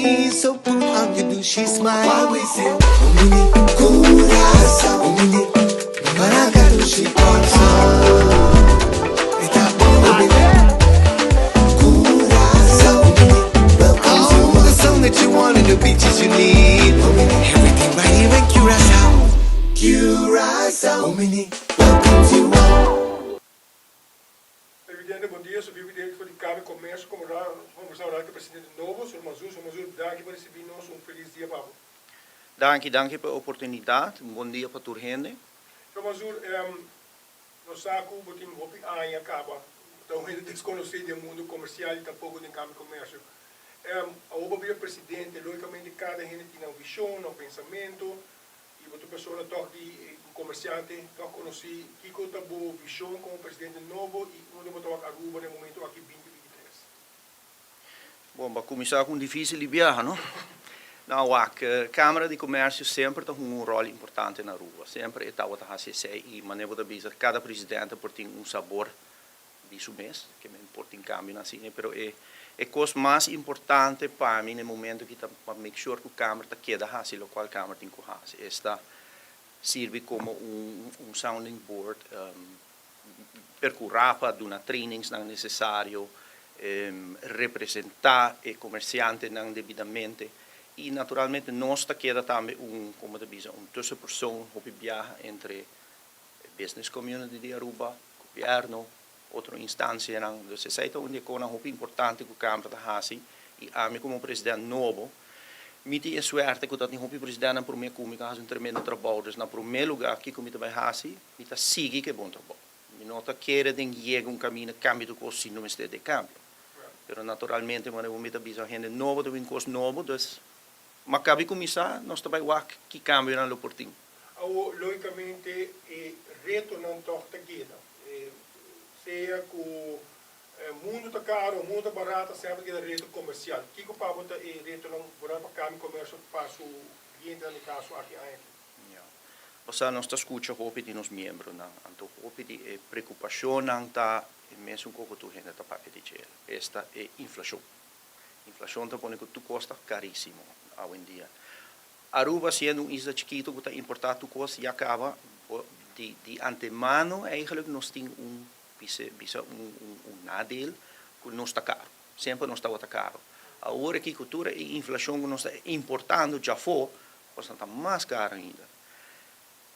me. So put on your dushi smile. Why we say, Bon Bini Curaçao, Bon Bini Baranka Dushi Kòrsou. Esta Bon Bini Curaçao, Bon Bini welcomes you. All the sun that you want and the beaches you need. Bon Bini, everything right here in Curaçao. Curaçao, Bon Bini welcomes you all. Televidente, bon dia. Sofia Vidente for di Kamara di Komersio kombersá ku e presidente nobo, señor Mansur. Señor Mansur, danki pa risibí nos. Un felis dia pa bo. Danki, danki pa e oportunidat. Un bon dia pa tur hende. Señor Mansur, nos sa ku bo tin hopi aña kaba ta un hende deskonosí den mundu komersial i tampoko den Kamara di Komersio. Awor bo bira presidente, lógikamente kada hende tin nan vishon, nan pensamentu. I bo ta persona tòg di un komersiante tòg konosí. Kiko ta bo vishon komo presidente nobo i unda bo ta wak Aruba na e momento aki 2023? Bon, bo a kuminsá ku un difísil di biaha, no? No, wak, Kámara di Komèrsio semper ta hunga un ròl importante na Aruba. Semper e tabata hasi esei i manera bo ta bisa kada presidente por tin un sabor di su mes, ke men por tin kambionan asina, pero e e kos mas importante pa mi na e momento aki ta pa make sure ku Kamer ta keda hasi lokual Kamer tin ku hasi, esta sirbi komo un un sounding board, perkurá pa duna trainingsnan nesesario, representá e komersiantenan debidamente i naturalmente nos ta keda tambe un, komo ta bisa, un tussenpersoon hopi biaha entre e business community di Aruba, gobierno, otro instancianan. Dus esey ta un di e conan hopi importante cu Camara ta haci y ami como president nobo mi tin e suerte cu ta tin hopi presidentnan prome cu mi cu a haci un tremendo trabou. Dus na prome lugar kico mi ta bay haci? Mi ta sigui cu e bon trabou. Mi no ta kere den yega un camino cambia tur cos si no mester den cambio. Pero naturalmente manera cu mi ta bisa hende nobo ta bin cos nobo dus ma cabi cuminsa nos ta bay wak ki cambionan lo por tin. Awor, lógikamente e retonan tòg ta keda. Sea ku mundu ta karu o mundu ta barata, semper ta keda reto komersial. Kiko pa bo ta e retonan vooral pa kambia komersio pa su klientenan di kaso aki aña aki? Ya. Osea nos ta skucha hopi di nos miembronan, anto hopi di e preokupashonnan ta e mesun kos ku tur hende ta papia di dje, esta e inflashon. Inflashon ta pone ku tur kos ta karísimo awendia. Aruba siendo un isla chikito ku ta importá tur kos ya kaba di di antemano eigenlijk nos tin un bisa bisa un un nadeel ku nos ta karo. Semper nos tabata karo. Awor aki ku tur e inflashon ku nos ta importando djafó kosnan ta mas karo ainda.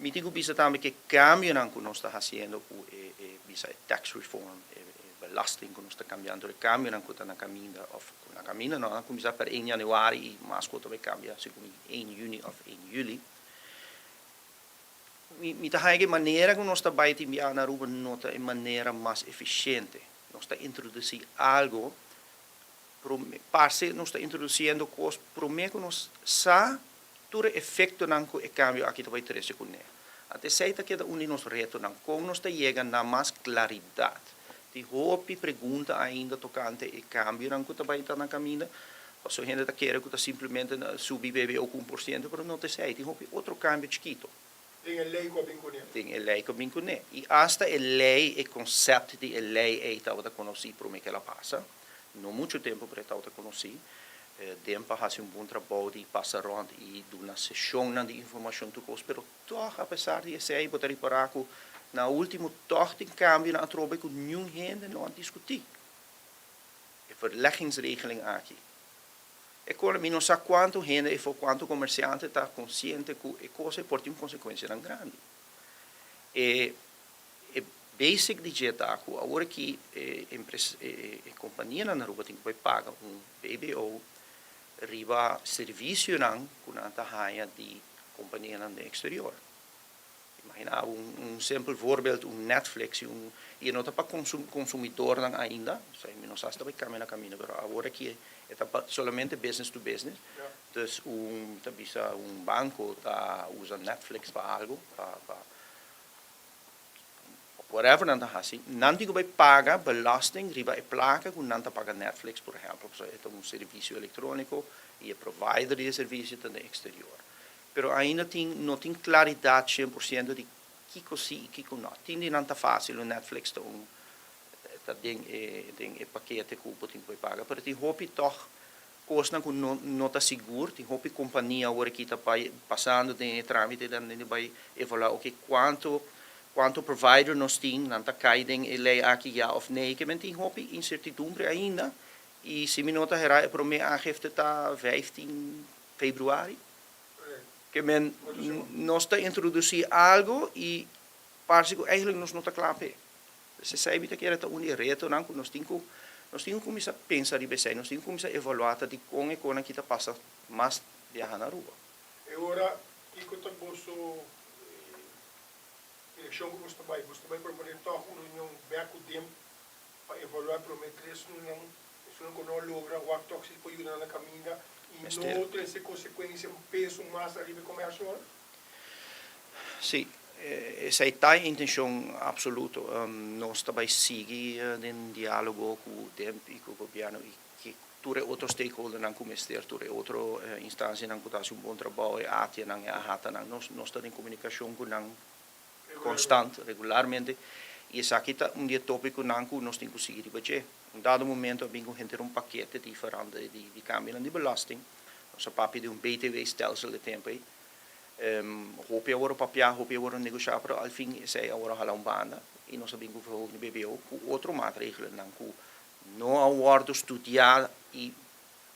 Mi tin ku bisa tambe ku e kambionan ku nos ta hasiendo ku e e bisa e tax reform, e e belasting ku nos ta kambiando, e kambionan ku ta na kaminda òf ku na kaminda no, nan a kuminsá per ein yanüari i mas ku ta bai kambia segun ein yüni òf ein yüli. Mi mi ta haña ku e manera ku nos ta bai tin biaha na Aruba no ta e manera mas efisiente. Nos ta introdusí algu prome parse nos ta introdusiendo kos promé ku nos sa tur e efektonan ku e kambio aki ta bai trese kuné. Anto esei ta keda un di nos retonan, kon nos ta yega na mas klaridat. Tin hopi pregunta ainda tokante e kambionan ku ta bai ta na kaminda, pasobra hende ta kere ku ta simplemente subi BBO ku 1%, pero no ta esei, tin hopi otro kambio chikito. Den e lei ku a bin kuné. Den e lei ku a bin kuné. I asta e lei, e konsèpt di e lei ei tabata konosí promé ku el a pasa. No muchu tempu, pero e tabata konosí. Den pa hasi un bon trabou di pasa rònt i duna seshonnan di informashon tur kos, pero tòg apesar di esei bo ta ripará ku na último tòg tin kambionan atrobe ku niun hende no a diskutí e verleggingsregeling aki. E kos mi no sa kuantu hende efo kuantu komersiante ta konsiente ku e kos ei por tin konsekuensianan grandi. E E basic di dje ta ku awor aki e e kompanianan na Aruba tin ku bai paga un BBO riba servisionan ku nan ta haña di kompanianan den eksterior. Imaginá bo un simpel voorbeeld, un Netflix i un i e no ta pa konsumidornan ainda, osea mi no sa si ta bai kambia na kaminda pero awor aki e ta pa solamente business to business, dus un ta bisa un banko ta usa Netflix pa algu pa pa. Whatever nan ta hasi, nan tin ku bai paga belasting riba e plaka ku nan ta paga Netflix, por ehèmpel, pasobra e ta un servisio elektróniko i e provider di e servisio ta den eksterior. Pero ainda tin no tin klaridat 100% di kiko si i kiko no. Tin di nan ta fásil, un Netflix ta un ta den e den e pakete ku bo tin ku bai paga, pero tin hopi tòg. Kosnan ku no no ta sigur, tin hopi kompania awor aki ta bai pasando den e trámite nan den di bai evaluá oke kuantu kuantu provider nos tin, nan ta kai den e lei aki ya òf nee, ke men tin hopi insertidumbre ainda i si mi no ta herá e promé aangifte ta 15 februari. Ke men nos ta introdusí algu i parse ku eigenlijk nos no ta kla p'e. Pues esei mi ta kere ta un di e retonan ku nos tin ku nos tin ku kuminsá pensa riba esei, nos tin ku kuminsá evaluá ta dikon e konan aki ta pasa mas biaha na Aruba. E ora kiko ta boso direkshon ku boso ta bai? Boso ta bai proponé tòg un reunion bèk ku DIMP pa evaluá e promé tres lunan, esunnan ku no a logra, wak tòg si por yuda nan na kaminda i no trese konsekuensia, un peso mas ariba e komersionan? Sí, esei ta e intencion absoluto. Nos ta bai sigui den dialogo cu DEMP y cu gobierno y cu tur e otro stakeholdernan cu mester, tur e otro instancianan cu ta haci un bon trabao, e ATIAnan, e AHATAnan. Nos ta den comunicacion cu nan constant, regularmente, y esaki ta un di e topiconan cu nos tin cu sigui riba dje. Un dado momento a bin cu henter un pakete di verandering di cambionan di belasting. Nos a papia di un BTW-stelsel e tempo ei. Hopi a wòrdu papiá, hopi a wòrdu negoshá, pero al fin esei a wòrdu hala un banda i nos a bin ku verhoging di BBO ku otro maatregelennan ku no a wòrdu studiá i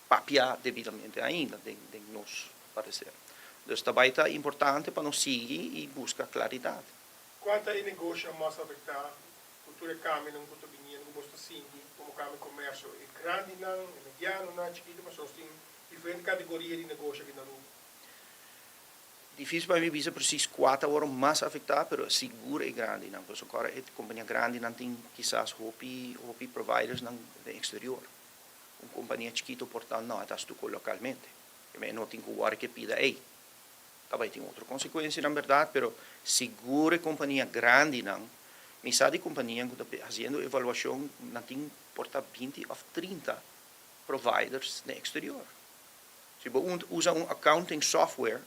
papiá debidamente ainda den den nos pareser. Dus ta bai ta importante pa nos sigui i buska klaridat. Kua ta e negoshonan mas afektá ku tur e kambionan ku ta biniendo ku bos ta sinti komo kambio komersio? E grandinan, e medianonan, e chikito? Pasobra nos tin diferente kategoria di negosho aki na Aruba. Difícil pa mi bisa precies cua ta worde mas afecta, pero sigur e grandinan. Pasobra ora e compania grandinan tin kisas hopi, hopi providersnan den exterior. Un compania chikito por ta no, e ta stuco localmente. E no tin cu worde ke pida ey. Ta bay tin otro consecuencianan berdad, pero sigur e compania grandinan, mi sa di companianan cu ta haciendo evaluacion, nan tin por ta 20 of 30 providers den exterior. Si bo usa un accounting software,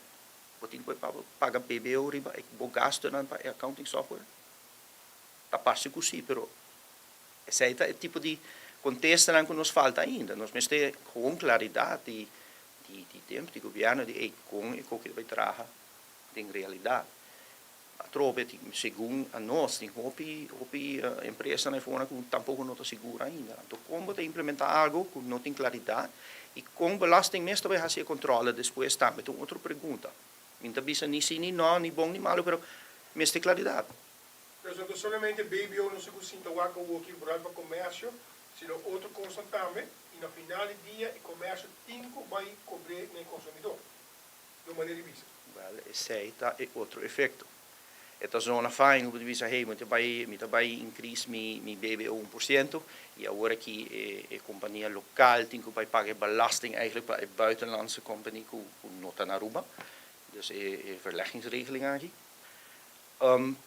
bo tin ku paga BBO riba e bo gastunan pa e accounting software? Ta parse ku si, pero esei ta e tipo di kontestanan ku nos falta ainda. Nos mester gewoon klaridat di di tempu di gobièrnu di ey kon e koki ta bai traha den realidat. Atrobe tin segun anos tin hopi hopi empresanan afuera ku tampoko no ta sigur ainda. Anto kon bo ta implementá algu ku no tin klaridat i kon belasting mes ta bai hasi e kontrole despues tambe ta un otro pregunta. Mi no ta bisa ni si ni no, ni bon ni malu pero mester klaridat. Pero no ta solamente BBO nos a ku sinta wak awoki vooral pa komersio, sino otro kosnan tambe i na final di dia e komersio tin ku bai kobr'é na e konsumidó. Di un manera di bisa. Wel, esei ta e otro efecto. E ta zona fijn ku bo ta bisa, hey, mi ta bai, mi ta bai increase mi, mi BBO 1% y awor aki e, e compania local tin ku bai paga e belasting eigenlijk pa e buitenlandse company ku, ku no ta na Aruba. Dus e, e verleggingsregeling aki.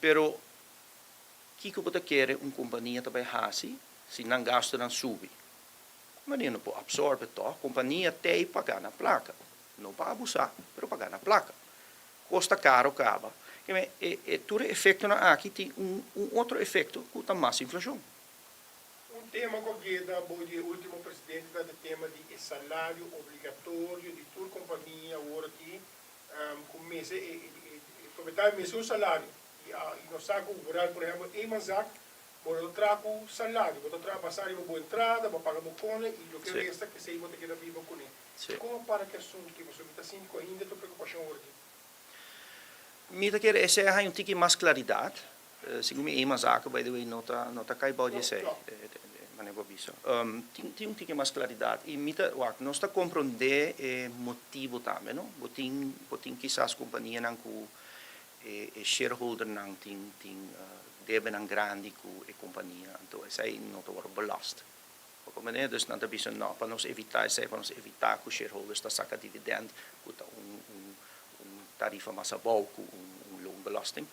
Pero kiko bo ta kere un compania ta bai hasi si nan gastonan subi? Compania no por absorbe toch? Compania t'ei pa gana placa. No pa abusá, pero pa gana plaka. Kos ta karo kaba. Keme, e e tur e efektonan aki tin un un otro efekto ku ta mas inflashon. Un tema ku a keda bo di e ultimo presidente ta e tema di e salario obligatorio di tur kompania awor aki ku mester e e propietario mester un salario i a i nos sa ku vooral por ehempel eenmanszaak Bo no ta traha ku salario, bo ta traha basá riba bo entrada, bo paga bo kone i loke resta kesei bo ta keda biba kuné. Kon a para ku e asuntu aki? Pasobra mi ta sinti ku ainda ta un preokupashon ora aki. Mi ta kere esei a haña un tiki mas klaridat. Segun mi Ema Zaken by the way no ta no ta kai bou di esei, manera bo a bisa. Tin tin un tiki mas klaridat i mi ta wak nos ta komprondé e motibu tambe no. Bo tin bo tin kisas kompanianan ku E shareholdernan tin tin debenan grandi ku e kompania, anto esei no ta wòrdu belast. Bo komprendé? Dus nan ta bisa no, pa nos evitá esei, pa nos evitá ku shareholders ta saka dividend ku ta un un un tarifa mas abou ku un un loonbelasting.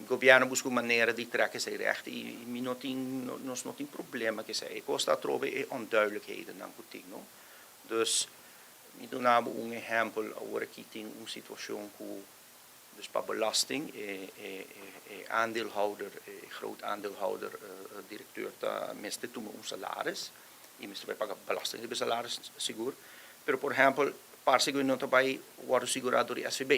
Gobièrnu buska un manera di trèk esei règt i mi no tin nos no tin problema ku esei. E kos ta atrobe e onduidelijkhedennan ku tin, no. Dus Mi duna bo un ehèmpel, awor aki tin un situashon ku dus pa belasting e e aandeelhouder, e groot aandeelhouder, direkteur ta mester tuma un salaris. I mester bai paga belasting riba e salaris sigur. Pero por ehèmpel, parse ku e no ta bai wòrdu sigurá dor di SVB.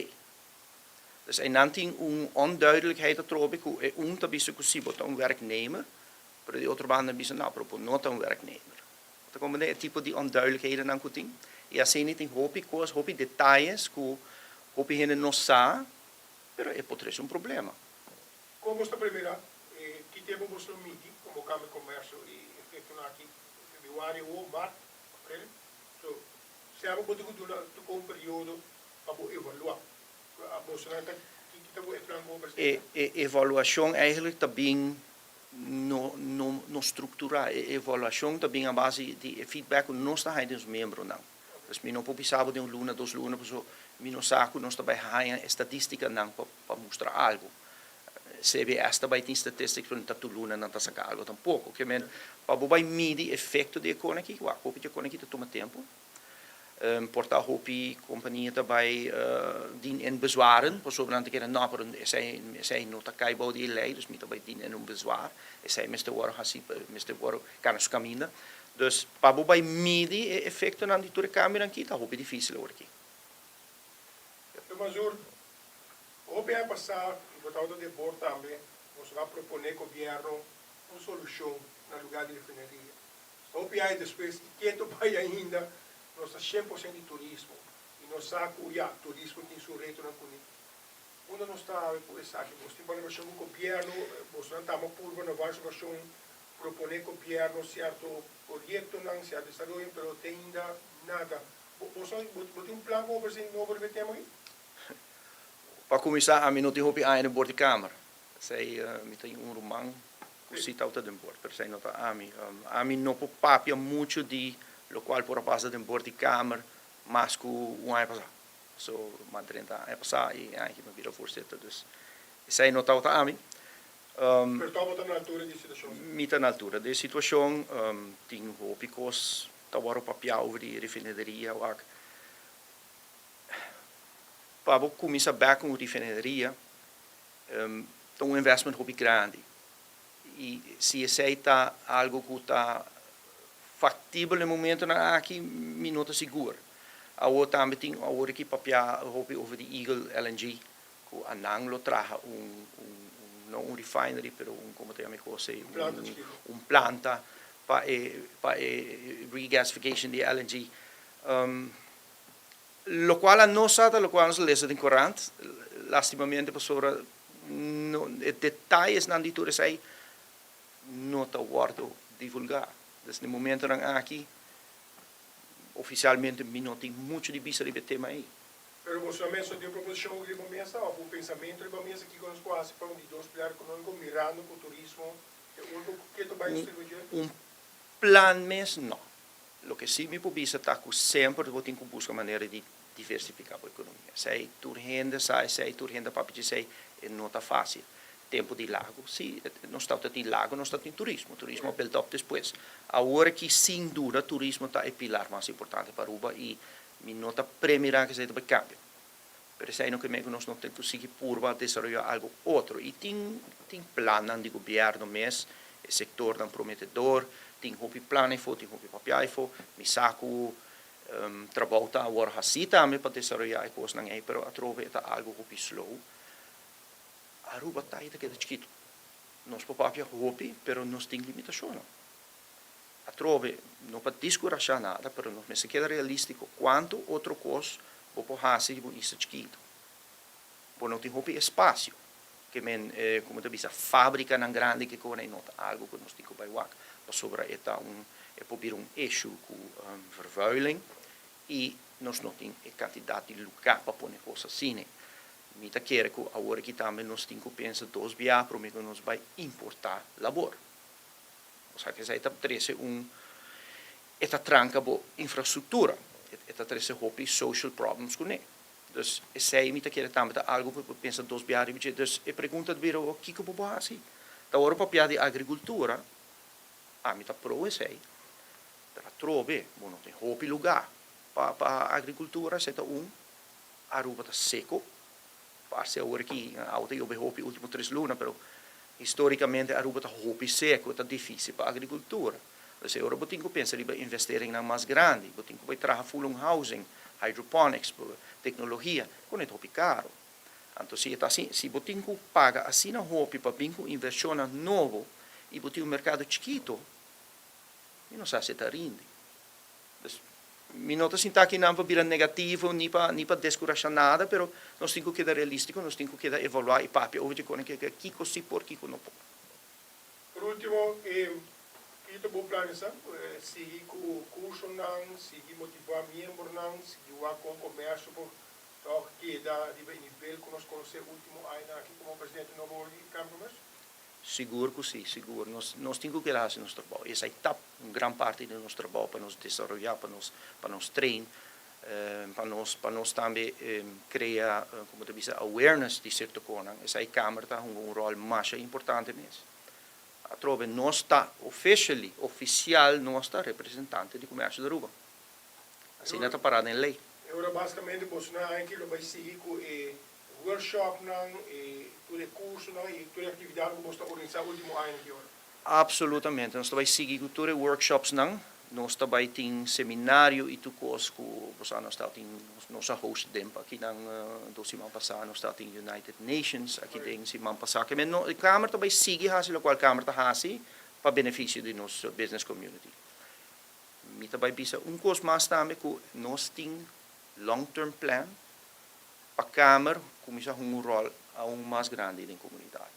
Dus einan tin un onduidelijkheid atrobe ku e un ta bisa ku si bo ta un werknemer, pero di otro banda bisa no, pero bo no ta un werknemer. Bo ta komprendé e tipo di onduidelijkhedennan ku tin? I asina tin hopi kos, hopi detayes ku hopi hende no sa, pero e por trese un problema. Kon bos ta premirá i ki tempu bos lo midi komo kambio komersio i efektonan aki? Febrüari o mart, aprel? So, sèba bo tin ku duna tuko un periodo pa bo evaluá. Bosonan ta ki ta bo e plan komo presidente? E evaluashon eigenlijk ta bin no no no strukturá. E evaluashon ta bin a base di e feedback ku nos ta haña di nos miembronan. Pues mi no por bisa bo den un luna, dos luna, pasobra mi no sa ku nos ta bai haña e stadístikanan pa pa mustra algu. CBS ta bai tin statistics pero no ta tur luna nan ta saka algu tampoko. Ke men pa bo bai midi efekto di e kona aki, wak hopi di e kona aki ta tuma tempu. Por ta hopi kompania ta bai dien in bezwaren pasobra nan ta kere no pero esei esei no ta kai bou di e lei dus mi ta bai dien in un bezwaar. Esei mester wòrdu hasi mester wòrdu kana su kaminda. Dus pa bo bai midi e efektonan di tur e kambionan aki ta hopi difisil awor aki. Don Mazur, hopi aña pasá i bo tabata den bord tambe, boso a proponé gobièrnu un solushon na lugá di refineria. Hopi aña despues i keto bai ainda nos ta 100% di turismo i nos sa ku ya, turismo tin su retonan kuné. Unda nos ta awe ku esaki? Bos tin palabrashon ku gobièrnu? Bosonan tamba purba na vários okashon proponé gobièrnu sierto proyektonan, sierto desaroyo, pero te ainda nada. Boso bo tin un plan komo presidente nobo riba e tema aki? Pa kuminsá, ami no tin hopi aña den bord di kamer. Esei mi tin un ruman ku si tabata den bord, pero esei no ta ami. Ami no por papia muchu di lokual por a pasa den bord di kamer mas ku un aña pasá. So, mi a drenta aña pasá i e aña aki mi a bira voorzitter. Dus esei no tabata ami. Pero tòg bo ta na altura di e situashon? Mi ta na altura di e situashon. Tin hopi kos ta wòrdu papiá over di refineria wak. Pa bo kuminsá bèk un refineria ta un investment hopi grandi i si esei ta algu ku ta faktibel na e momentonan aki mi no ta sigur. Awor tambe tin awor aki papia hopi over di Eagle LNG ku anan lo traha un no un refinery pero un komo ta yama e kos ei un planta pa e pa e regasification di LNG. Lokual a no sa ta lokual nos a lesa den korant, lastimamente pasobra no e detayesnan di tur esei no ta wòrdu divulgá. Dus na e momentonan aki ofisialmente mi no tin muchu di bisa riba e tema ei. Pero boso a menshoná den un proposishon riba mesa òf un pensamentu riba mesa kiko nos por hasi pa un di dos pilar ekonómiko mirando ku turismo e úniko ku ke ta bai distribuí dje? Un plan mes no. Loke si mi por bisa ta ku semper bo tin ku buska manera di diversifiká bo ekonomia. Esei tur hende sa esei, tur hende a papia dje esei, e no ta fásil. Tempu di lago, si, nos tabata tin lago, nos tabata tin turismo. Turismo a build up despues. Awor aki sin duda turismo ta e pilar mas importante pa Aruba i mi no ta premirá ku esei ta bai kambia. Pero esei no ke men ku nos no tin ku sigui purba desaroyá algu otro. I tin tin plannan di gobièrnu mes, e sektornan prometedor, tin hopi plan afó, tin hopi papia afó. Mi sa ku trabou ta awor hasí tambe pa desaroyá e kosnan ei, pero atrobe e ta algu hopi slow. Aruba ta i ta keda chikitu. Nos por papia hopi, pero nos tin limitashonnan. Atrobe, no pa diskurashá nada, pero nos mester keda realístiko. Kuantu otro kos bo por hasi riba un isla chikitu? Bo no tin hopi espasio. Ke men, komo ta bisa, fábrikanan grandi ke kona ei no ta algu ku nos tin ku bai wak, pasobra e ta un, e por bira un issue ku vervuiling i nos no tin e kantidat di lugá pa pone kos asina. Mi ta kere ku awor aki tambe nos tin ku pensa dos biaha promé ku nos bai importá labor. Osea ku esei ta trese un, e ta tranka bo infrastruktura, e ta trese hopi social problems kuné. Dus esei mi ta kere tambe ta algu ku bo pensa dos biaha riba dje. Dus e pregunta ta bira awor, kiko bo por hasi? Ta ora papia di agrikultura, ami ta pro esei, pero atrobe bo no tin hopi lugá pa pa agrikultura, esei ta un, Aruba ta seko, Parse awor aki awa ta yobe hopi ultimo tres luna pero historicamente Aruba ta hopi seco, ta dificil pa agricultura. Pues e ora bo tin ku pensa riba investeringnan mas grandi, bo tin ku bai traha full un housing, hydroponics, teknologia, kon e ta hopi karo. Anto si e ta asina, si bo tin ku paga asina hopi pa bin ku invershonnan nobo i bo tin un merkado chikito, mi no sa si e ta rindi. Pues, mi no ta sinta akinan pa bira negativo ni pa ni pa deskurashá nada, pero nos tin ku keda realístiko, nos tin ku keda evaluá i papia over dje kone ke kiko si por, kiko no por. Por último, kiko ta bo planesa? Sigui ku kursonan, sigui motivá miembronan, sigui wak kon komersio por tòg keda riba e nivel ku nos konosé último añanan aki komo presidente nobo di Kamer Komersio? Sigur ku si, sigur. Nos nos tin ku keda hasi nos trabou. Esei ta un gran parti di nos trabou pa nos desaroyá, pa nos pa nos train, pa nos pa nos tambe krea, komo ta bisa, awareness di sierto konan. Esei Kamer ta hunga un ròl masha importante mes. Atrobe nos ta officially, ofisial nos ta representante di komersio di Aruba. Asina ta pará den lei. E ora basikamente bosonan aki lo bai sigui ku e Workshopnan, e tur e cursonan y tur e actividadnan cu boso ta organisa ultimo añanan ki ora? Absolutamente. Nos ta bay sigui cu tur e workshopsnan. Nos ta bay tin seminario y tur cos cu bo sa nos ta tin, nos a host den pa akinan dos siman pasa, nos ta tin United Nations aki den siman pasa. Ke men no, e Kamer ta bay sigui haci locual Kamer ta haci pa beneficio di nos business community. Mi ta bay bisa un cos mas tambe cu nos tin long term plan pa Kamer kuminsá hunga un ròl aun mas grandi den komunidat.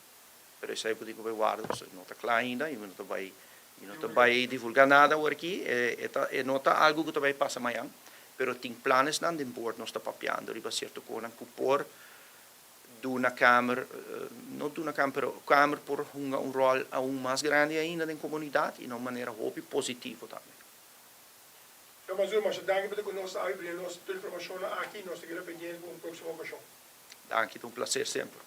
Pero esei bo tin ku bai warda pasobra no ta kla ainda i mi no ta bai mi no ta bai divulgá nada awor aki. E ta e no ta algu ku ta bai pasa mañan, pero tin planesnan den bord nos ta papiando riba sierto konan ku por duna Kamer, no duna Kamer pero Kamer por hunga un ròl aun mas grandi ainda den komunidat i na un manera hopi positivo tambe. Señor Mazur, masha danki pa ta ku nos awe brinda nos tur informashonnan aki. Nos ta keda pendiente pa un próksimo okashon. Danki, ta un plaser semper.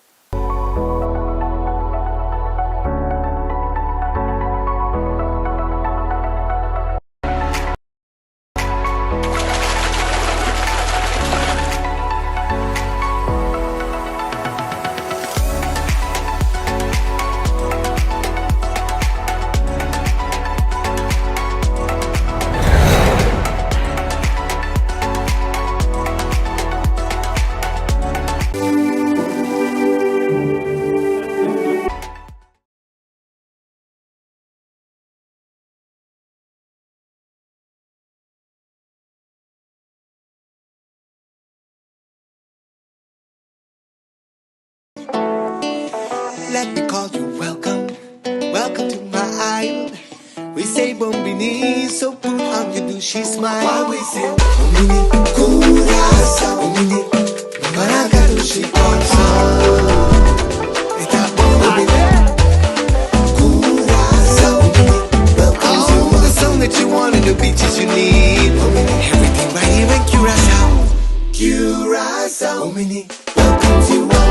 Let me call you welcome, welcome to my island. We say bon bini, so put on your dushi smile. Why we say bon bini, Curaçao, bon bini, Maraca dushi Kòrsou. E ta bon bini, Curaçao, bon bini, welcome to all the sun that you want and the beaches you need. Bon bini, everything right here in Curaçao, Curaçao, bon bini, welcome to.